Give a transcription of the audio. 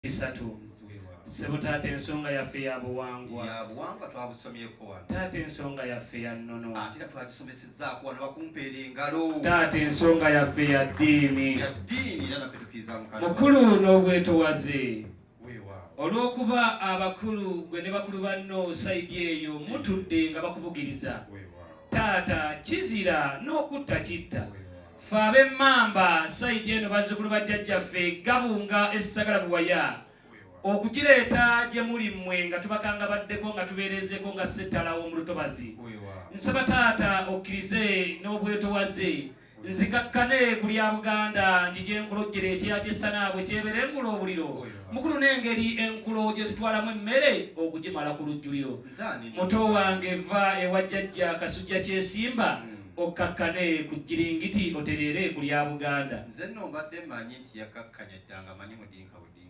Bisatu. Ssebo taata, ensonga yaffe ya buwangwa. Ya buwangwa, twabusomyeko wano. Taata, ensonga yaffe ya nnono. Ate era twagisomesezzaako wano, bakumpeera engalo. Taata, ensonga yaffe ya ddiini. Ya ddiini, era naffe tukkiriza Mukama. Mukulu n'obwetowaze. Weewaawo. Olw'okuba abakulu gwe ne bakulu banno side eyo mutudde nga bakubugiriza. Weewaawo. Taata, kizira n'okutta kitta. Weewaawo. Ffe ab'emmamba side eno, bazzukulu ba jjajjaffe Gabunga Essagala Buwaya, Weewaawo. okugireeta gye muli mmwe nga tubakangabaddeko, nga tubeerezeko nga ssettalawo mu lutobazi. Weewaawo. Nsaba taata okkirize n'obwetowaze nzikakkane ku lya Buganda, njije nkulojjere ekyeya ky'essanaabwe kyeberengula obuliro. Mukulu, n'engeri enkulo gye zitwalamu emmere okugimala ku lujjuliro. Nze ani? Muto wange, va ewa jjajja Kasujja Kyesimba, okkakkane ku jjiringiti, otereere ku lya Buganda. Nze nno mbadde mmanyi nti yakakkanya dda nga manyi mudinka budinka.